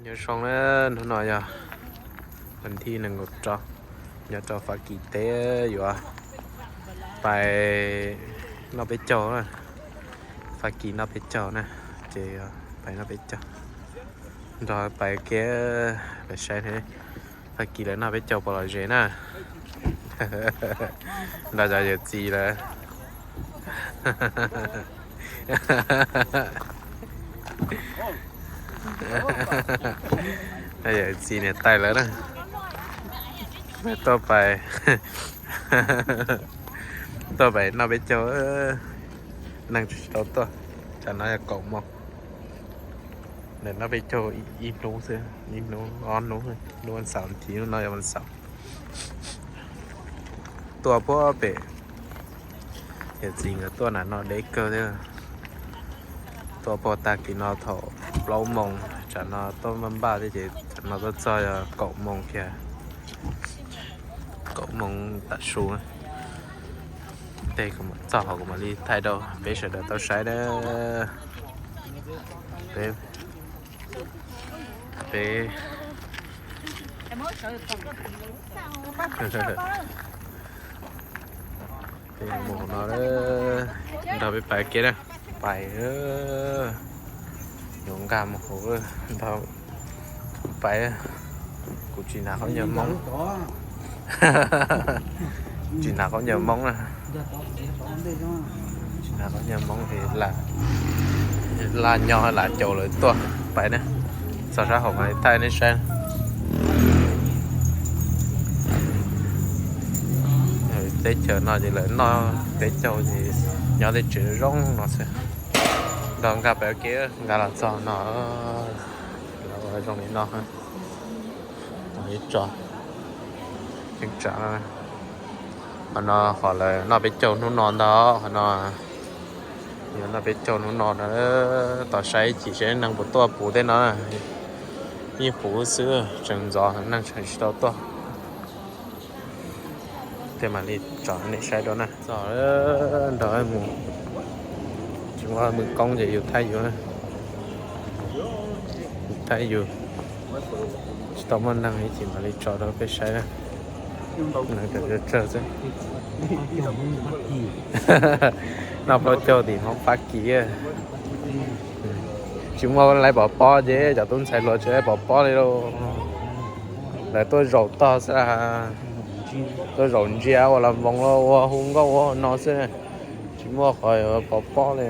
Nyob zoo na, hnub no yog vas thib nees nkaum rau, nyob rau Fab Kis teb yuav pais noj peb caug, Fab Kis noj peb caug na, ces pais noj peb caug, nrog pais kev, pais saib Fab Kis lawv noj peb caug puas lom zem na. Nrog cov yawm txiv lawv, yawm txiv niam tais lawv na, tuaj pais, tuaj pais noj peb caug, neeg tsis tau tuaj, tsam no yog kaum moos, noj peb caug ib hnub xwb, ib hnub ob hnub, hnub vas xaum thiv, hnub no yog vas xaum. Tuaj puag pem, yawm txiv nkawd tuaj na no deb kawg thiab. Tuaj puag tag kis no thaum plaub moos, tsam no tuaj npaj npaj thiab ces tsam no tuaj txog yog kaum moos kiag, kaum moos tam su. Tej kuv mam txog hauv kuv mam li thaij rau peb sawv daws tau saib na. Peb, peb, peb mus no, nrog peb pais kev na, pais, yuav nkag mus hauv, nrog pais. Kuv tsis hnav khaub ncaws Hmoob, tsis hnav khaub ncaws Hmoob na, tsis hnav khaub ncaws Hmoob es laj nyob lam caum lawv tuaj pais na. Txog sab hauv mas thaij nej saib. Teb chaws no ces lawv noj peb caug ces nyob tej tsev zoo no xwb. Nrog nkag pem kev nkag los txog no, lawv ua zoo li no. Ib tso, qhov no qhov lawv noj peb caug hnub no ntag, qhov no yog noj peb caug hnub no na. Tos saib ib chim seb neeg puas tuaj puv tej no, yeej puv xwb, tseem ntxov neeg tseem tsis tau tuaj. Tej mam li tso nej saib dua na. Txog nrog mus, tsis muaj mus koob ces yus thaij yus, yus thaij yus. Tsis tau muaj neeg ib chim mam li tso rau peb saib na. Neeg tsawg tsawg xwb. Noj plaub caug tim Hmoob Fab Kis. Tsis muaj lawv pov pob ces cov tub ntxhais hluas tsis lawv pov pob li lauj. Lawv tuaj zaum tog xwb, tuaj zaum ntsia ua las voos los ua hu nkauj ua no xwb, tsis muaj qhov pov pob li.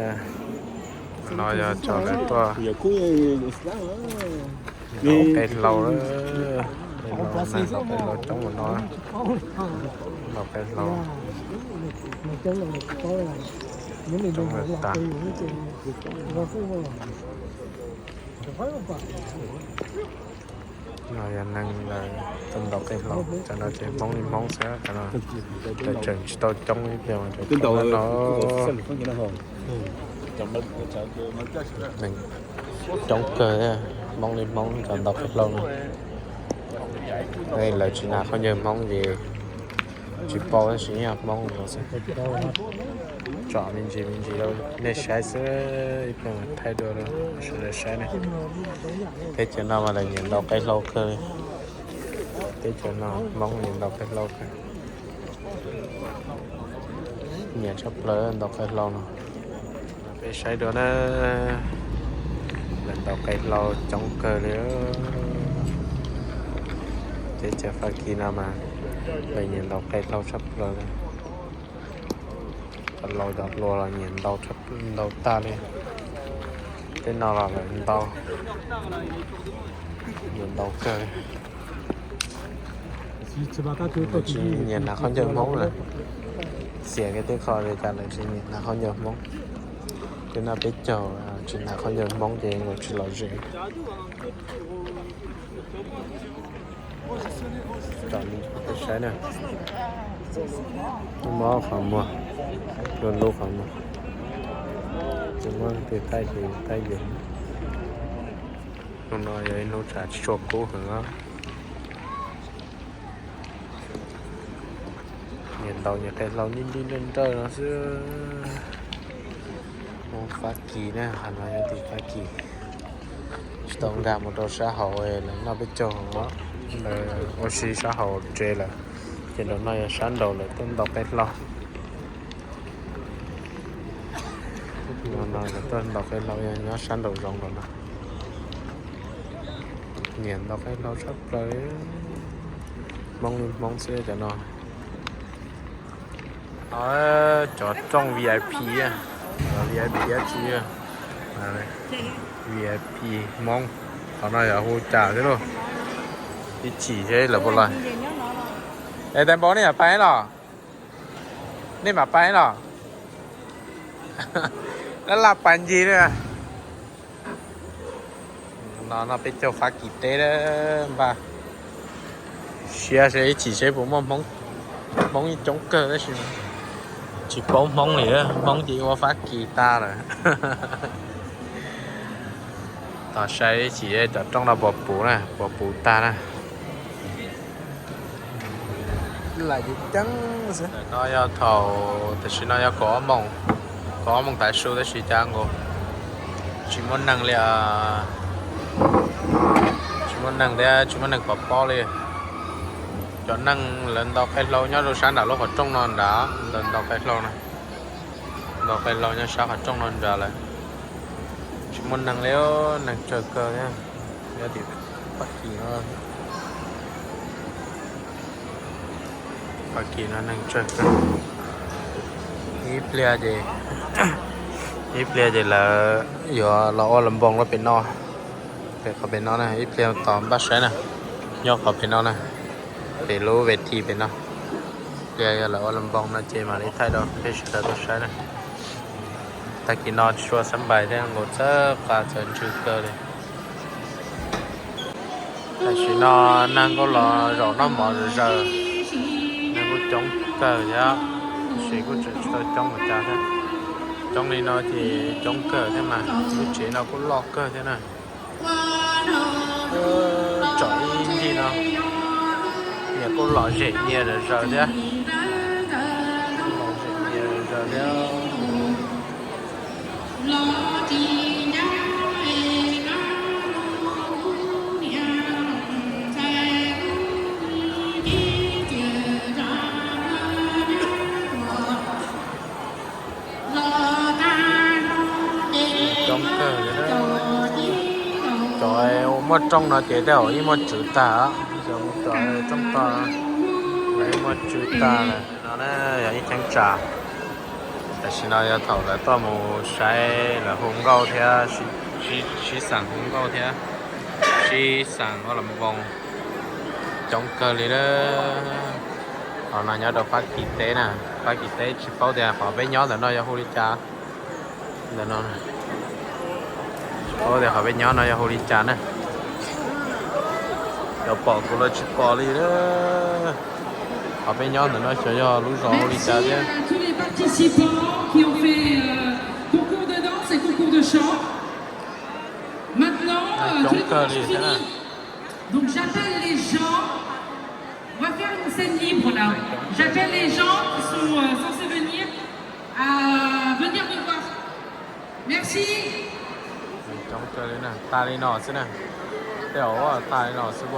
No yog cov lawv tuaj ntaus qe hlau, ntaus qe hlau coob ua no, ntaus qe hlau coob tas. No yog neeg lawv tuaj ntaus qe hlau, cov no ces Hmoob li Hmoob xwb, cov no lawv tseem tsis tau coob ib pliag mas cov no coob kawg, Hmoob li Hmoob cov ntaus qe hlau no. Lawv tsis hnav khaub ncaws Hmoob ces tsis paub tab sis yog Hmoob no xwb. Tsom me ntsis me ntsis rau nej saib xwb, ib pliag mas thaij dua rau sawv daws saib ne. Teb chaws no mas lawv nyiam ntaus qe hlau kawg li. Teb chaws no Hmoob nyiam ntaus qe hlau kawg. Nyiam tshaj plaws ntaus qe hlau no. Peb saib dua na, lawv ntaus qe hlau coob kawg li. Teb chaws Fab Kis no mas lawv nyiam ntaus qe hlau tshaj plaws li. Cov laus cov hluas los nyiam ntaus, ntaus tag li. Tej no los lawv ntaus, nyiam ntaus kawg li. Tsis nyiam hnav khaub ncaws Hmoob na. Xiam kiag tej qho li cas lawv tsis nyiam hnav khaub ncaws Hmoob. Tej no peb caug tsis hnav khaub ncaws Hmoob ces nkaus tsis lom zem. Saib na, mob qhov muag, lub lub qhov muag, tsis muaj leej twg thaij ces thaij ces. Hnub no yog ib hnub tshav tsis tshua kub heev os. Nyiam ntaus nyiam qe hlau nij nij nrawj nrawj no xwb. Hmoob Fab Kis na, qhov no yog tim Fab Kis. Tsis tau nkag mus rau sab hauv, lawv noj peb caug, lawv ua si sab hauv tsev lawm. Ces nraum no yog sab nraud lawv tuaj ntaus qe hlau. No lawv tuaj ntaus qe hlau yog nyob sab nraum zoov lawm no. Nyiam ntaus qe hlau tshaj plaws. Hmoob li Hmoob xwb cov no. Cov rooj V I P, cov V I P dab tsi, V I P Hmoob. Qhov no yog hu cas xwb lauj? Ib chim seb lawv puas los. Es tais npau nej mam pais los? Nej mam pais los? Laj laj pas ncig li. No noj peb caug Fab Kis teb npaj siab seb ib chim seb puas muaj Hmoob. Hmoob yeej coob kawg tab sis tsis paub Hmoob li, Hmoob ces ua Fab Kis tag lawm. Tos saib ib chim cov rooj no puas puv na, puas puv tag na. Lam ceev ceev xwb. No yog thaum tam sim no yog kaum ob moos, kaum ob moos tav su tab sis cas nkaus tsis muaj neeg li, tsis muaj neeg thiab tsis muaj neeg pov pob li. Cov neeg lawv ntaus qe hlau nyob rau sab nram lub qhov rooj no nrad, lawv ntaus qe hlau na, ntaus qe hlau nyob sab qhov rooj no nrad lawm. Tsis muaj neeg li, neeg tsawg kawg thiab. Nyob tim Fab Kis no, Fab Kis no neeg tsawg kawg. Ib pliag ces, ib pliag ces lawv yuav los ua las npoos rau pem no, pem qhov pem no na, ib pliag tos npaj saib na, nyob qhov pem no na, pem lub ve thi pem no. Ib pliag yog lawv ua las npoos no ces mam li thaij rau peb sawv daws tau saib na. Tag kis no tsis tshua xab npais thiab, nkaus txawb qa txawv ntsws kawg li. Tam sim no neeg kuj los zaum noj mov zom zaws, neeg kuj coob kawg thiab, tab sis kuj tseem tsis tau coob npaum cas thiab. Coob li no ces coob kawg thiab mas, lub tsev no kuj loj kawg thiab na. Tsom ib ncig no, nyias kuj lom zem nyias zom zaws thiab, lom zem nyias zom zaws thiab. Coob kawg li. Cov muaj rooj no ces tej zaum yeej muaj tswv tag, cov rooj tag yeej muaj tswv tag lawm no na. Yog ib cheeb tsam, tam sim no yog thaum lawv tuaj mus saib lawv hu nkauj thiab, sib xeem hu nkauj thiab, sib xeem ua las npoos coob kawg li lawm. Qhov no nyob rau Fab Kis teb na, Fab Kis teb tsis paub tias qhov peb nyob ntawm no yog hu li cas. Ntawm no tsis paub tias qhov peb nyob no yog hu li cas na. Cov pom kuv los tsis pom li. Qhov peb nyob ntawm no xyov yog lub zos hu li cas thiab. Coob kawg li thiab na. Donc j'appelle les gens, on va faire une scène libre là. J'appelle les gens qui sont euh, censés venir à venir me voir. Merci. Coob kawg li na, tag li no xwb na. Tej zaum tag li no xwb,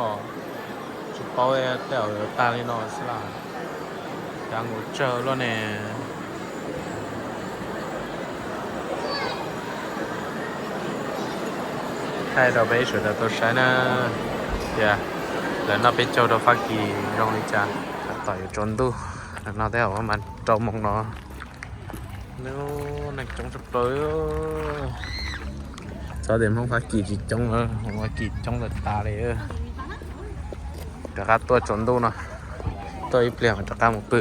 tsis paub, tej zaum tag li no xwb las. Cas nkaus tsawg luaj ne. Thaij rau peb sawv daws tau saib na, tias lawv noj peb caug rau Fab Kis zoo li cas. Tab tom yuav tsaus ntuj, no tej zaum mas rau moos no. Neeg coob tshaj plaws. Txhob tias Hmoob Fab Kis tsis coob, Hmoob Fab Kis coob tas tas li. Rov qab tuaj tsaus ntuj no, tuaj ib pliag mas rov qab mus pw.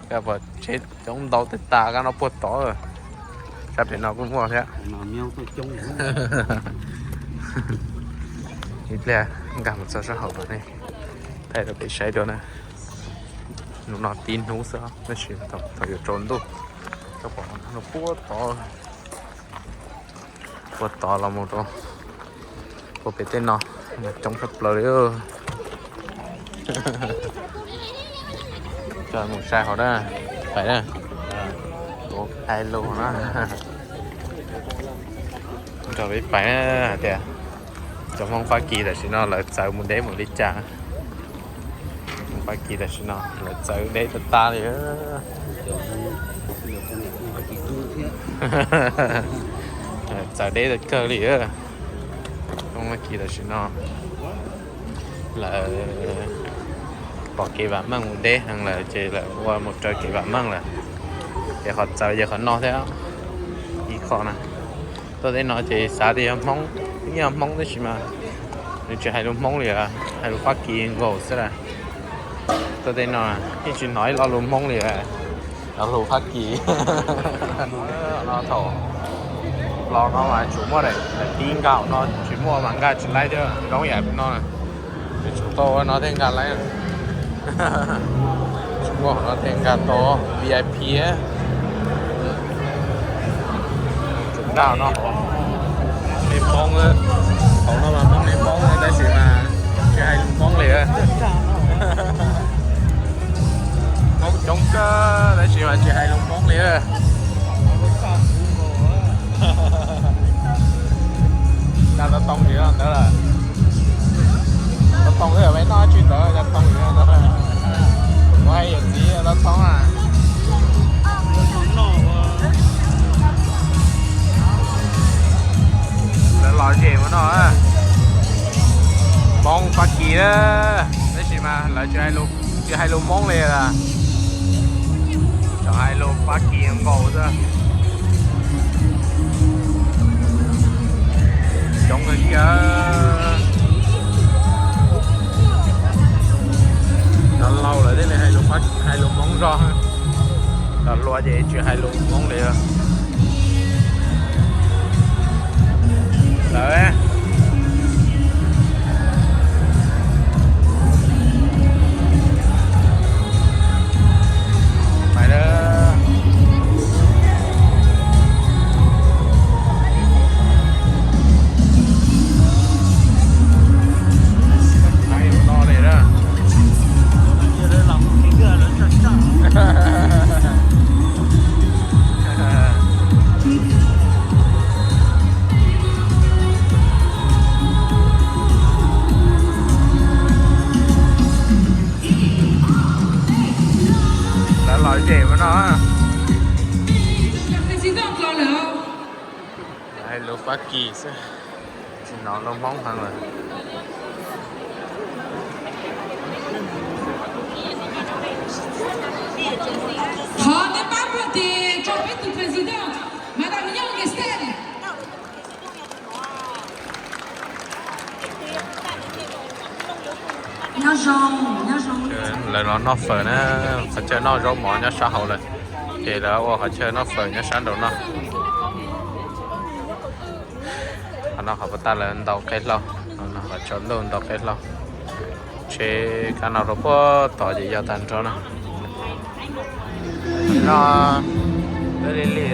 Koj pom tsheb coob ntau tas tas, kab no puag tod. Sab pem no kuj muaj thiab. Ib pliag nkag mus txog sab hauv ne, thaij rau peb saib dua na. Hnub no tib hnub xwb tab sis thaum yuav tsaus ntuj, koj pom no puag tod, puag tod los mus rau puag pem tej no, coob tshaj plaws li. Coj mus saib hauv na, pais na, tuav hais lus na. Rau peb pais hais tias cov Hmoob Fab Kis tam sim no lawv txawv mus deb mus li cas. Hmoob Fab Kis tam sim no lawv txawv deb tag tag li. Txawv deb tag kawg li. Hmoob Fab Kis tam sim no lawv pom kev vam meej mus deb heev lawm ces lawv ua mus raws kev vam meej lawm. Ces qhov txawv yog qhov no thiab, ib qho na. Tuaj tej no ces xav tias yog Hmoob, yeej yog Hmoob tab sis mas nws tsis hais lus Hmoob li, hais lus Fab Kis nkaus xwb lawm. Tuaj tej no yeej tsis hnov ib lo lus Hmoob li, lo lus Fab Kis. No thaum los no mas tsuas muaj daim tib nkag no, tsis muaj mas nkag tsis laib thiab, zoo yam no. Ces tsuas tau no thiaj nkag laib. Tsis muaj no thiaj nkag tau V I P. Tsuas nkag no, nej Hmoob, thaum no mas Hmoob nej Hmoob tab sis mas tsis hais lus Hmoob li. Hmoob coob kawg tab sis mas tsis hais lus Hmoob li. Dag tau too li ntawd lawm. Tau too li, noj tsis ntawd tau too li ntawd. Kuv hais yawm txiv tau too na. Lawv lom zem ua no, Hmoob Fab Kis, tab sis mas lawv tsis hais lus Hmoob li lawm, tseem hais lus Fab Kis nkaus xwb. Coob kawg kiag. Cov laus lawv thiaj li hais lus Hmoob zog, cov hluas ces tsis hais lus Hmoob li. Lawv, Lawv lom zem ua no. Hais lus Fab Kis xwb, tsis hnov lus Hmoob heev lawm. Thov nej pab ua tes rau peb tus president, Madam Young Estelle. Lawv los noj fawm na, qhov chaw noj zaub mov nyob sab hauv lawm, ces lawv ua qhov chaw noj fawm nyob sab nraum no. Qhov no qhov puas tag lawv ntaus qe hlau, qhov tsaus ntuj ntaus qe hlau. Tsheb kab no rau puag tod ces yog tag nrho na. No, twb lig lig,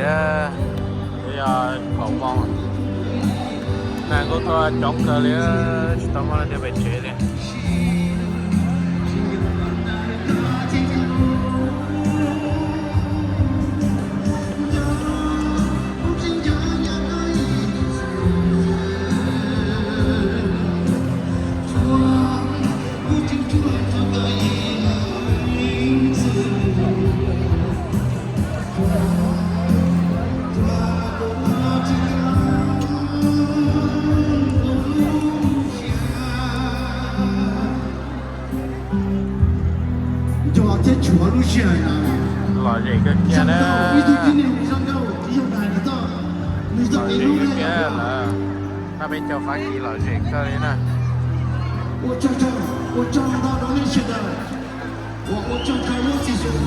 twb yog kaum moos, neeg kuj tuaj coob kawg li, tsis tau muaj leej twg pem tsev li. Cov thiab tshuav lub sij hawm no, lom zem kawg kiag na. Ib tug tib neeg zoo nkauj, ib tug hais nws txoj, nws txoj kev hlub na. Noj peb caug Fab Kis lom zem kawg li na. Ua tsaug, ua tsaug ntau rau nej sawv daws uas ua tsaug rau lub txiv xwm.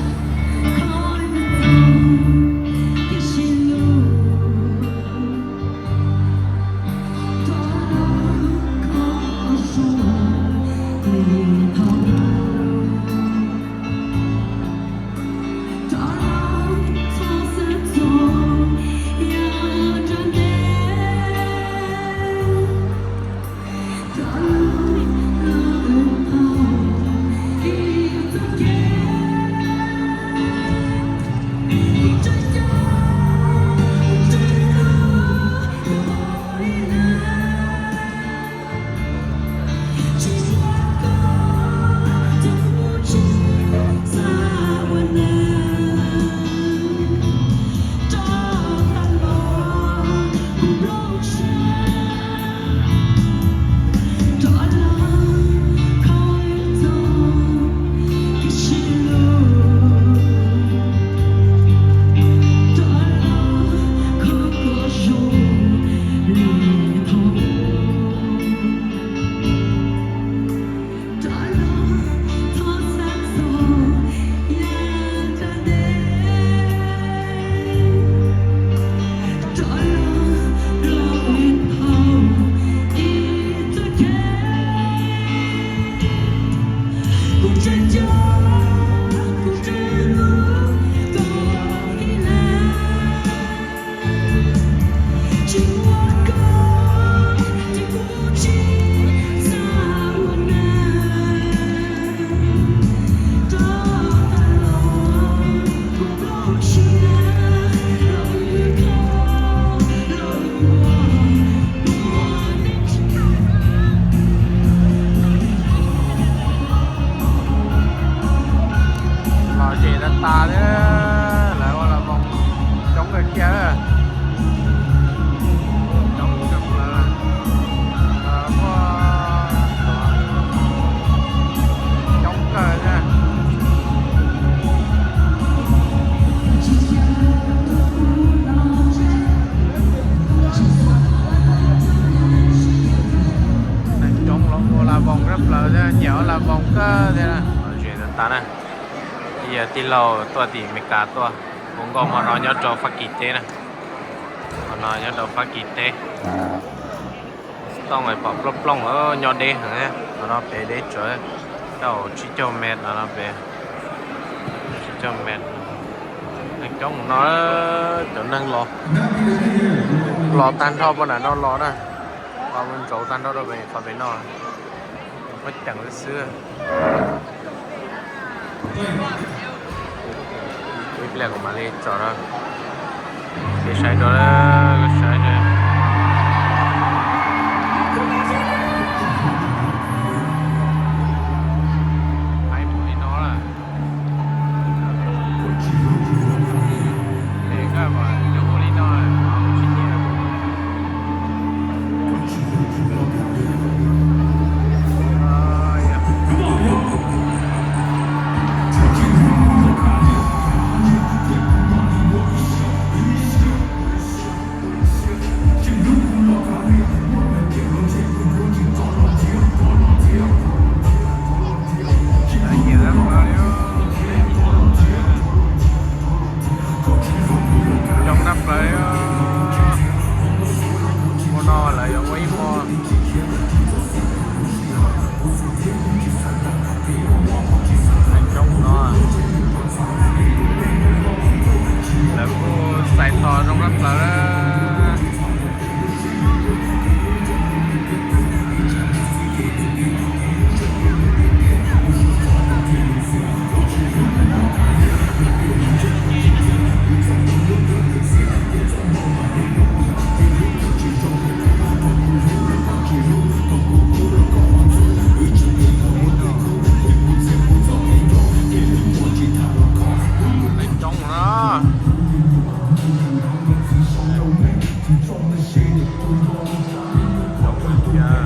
Tas thiab, lawv ua las voos coob kawg kiag, coob kawg plaws, muaj coob kawg thiab. Neeg coob los ua las voos kawg plaws thiab, nyiam ua las voos kawg thiab. Lom zem tas tas na. Ib yawg tij laug tuaj tim Amelikas tuaj, ua nkauj hmo no nyob rau Fab Kis teb na. Hmo no nyob rau Fab Kis teb. Tooj pom plooj plooj, nyob deb heev. Hmo no pem deb tsawv, rau tsib caug mev no pem, tsib caug mev. Neeg coob no, cov neeg los, los tag nrho puag nram no los na, los mus ntsaum tag nrho rau pem qhov pem no, pab ceem xwb. Ib pliag kuv mam li tso rau kev saib dua, saib li no. Es koj ua li no, tsis nyiam. Coob tshaj plaws li. Hmo no lawv yuav ua ib hmo coob no, lawv kuj txais tos zoo tshaj plaws. Neeg coob no. Lom zem tshaj plaws, lom zem kawg li. Lom zem kawg kiag.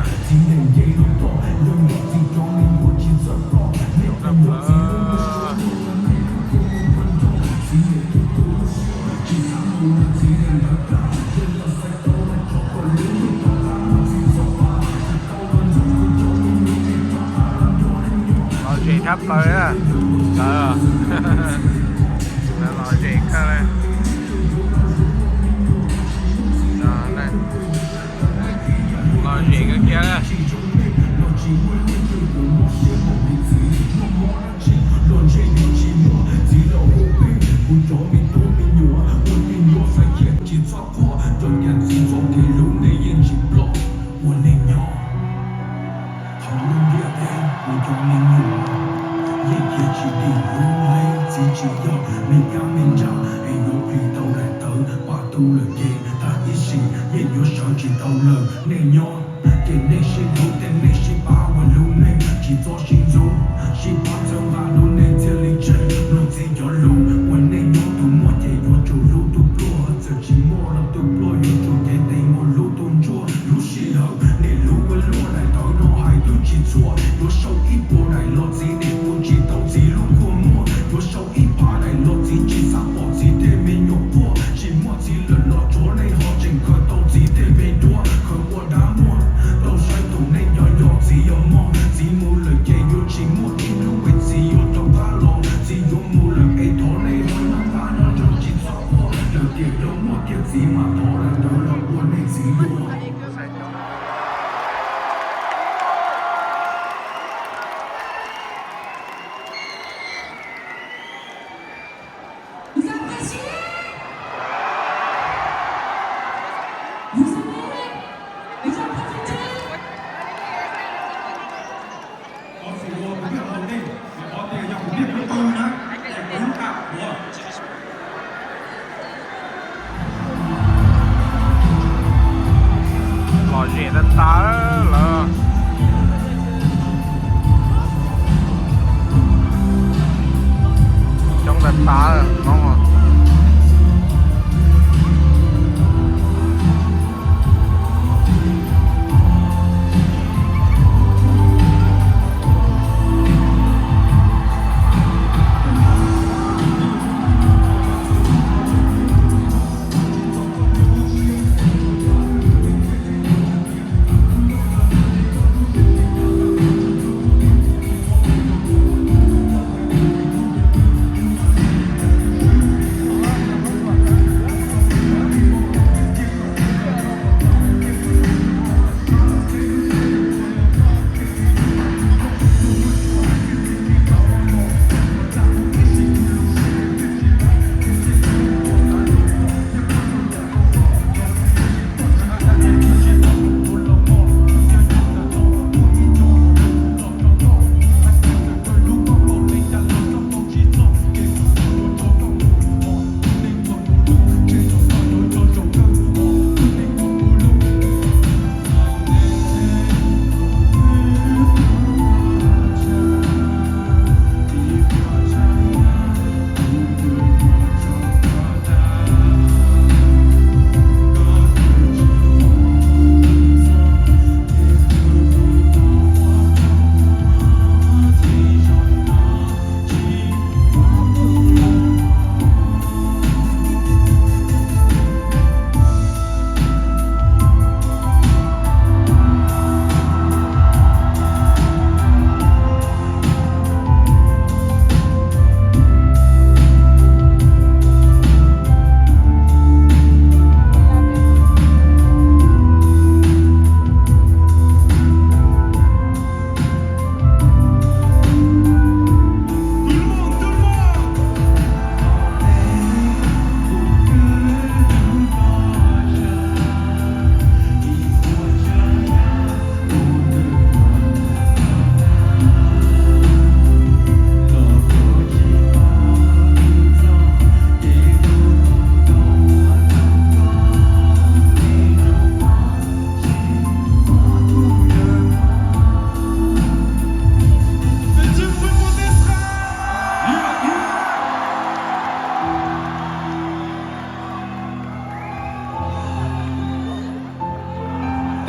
Ua neej nyob hauv lub ntiaj teb kuv cov me nyuam, yeej khiav tsis dim lub neej, txiv tsis yog me nyab me ntsa, es yuav plis tau daim tawv pab tub lawm ces tag ib sim yeej yuav sawv tsis tau lawm. Neej nyob ces nej sib hlub, tej nej sib pab ua lub neej, tsis txhob sib ntxub, sib pab txhawb nqa lub neej thiaj li tseem mloog txiv cov lus. Ua neej nyob tus muaj ces yuav tsum hlub tus pluag, txawm tsis muaj los tus pluag yuav tsum cev tes mus hlub tus ntsuag. Lub sij hawm nej hlub ua luaj, daim tawv no hais twb tsis txhua, yuav sau ib puas daim los txiv nej hu tsis tau txiv lub kua muag, yuav sau ib phav daim los txiv tsis xav pom txiv tej me nyuam quaj, tsis muaj txiv lawm los tsuav nej ho tseem khaws tau txiv tej me duab, khaws ua dab Tav no.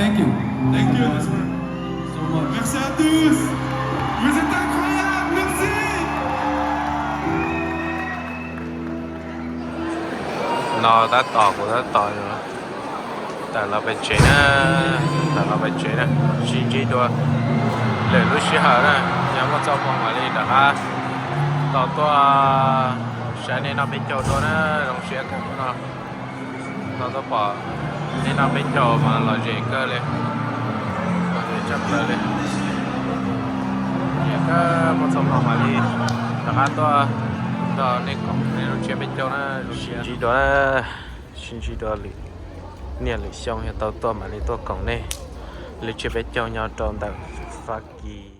Thank you. Thank you so much. Merci à tous. Vous êtes incroyables. Merci. No tab tom, kuv tab tom tawm los pem tsev na, tawm los pem tsev na, sib ntsib dua lwm lub sij hawm na, yog muaj txoj hmoo mam li rov qab tau tuaj saib nej noj peb caug dua na, zoo siab kawg no. Tau tuaj pom nej noj peb caug mas lom zem kawg li, lom zem tshaj plaws li. Ces kawg muaj txoj hmoo mam li rov qab tuaj nrog nej koom nej lub tsiab peb caug na, zoo siab. Sib ntsib dua, sib ntsib dua lwm niaj lwm xyoo yog tau tuaj mam li tuaj koom nej lub tsiab peb caug nyob rau ntawm Fab Kis.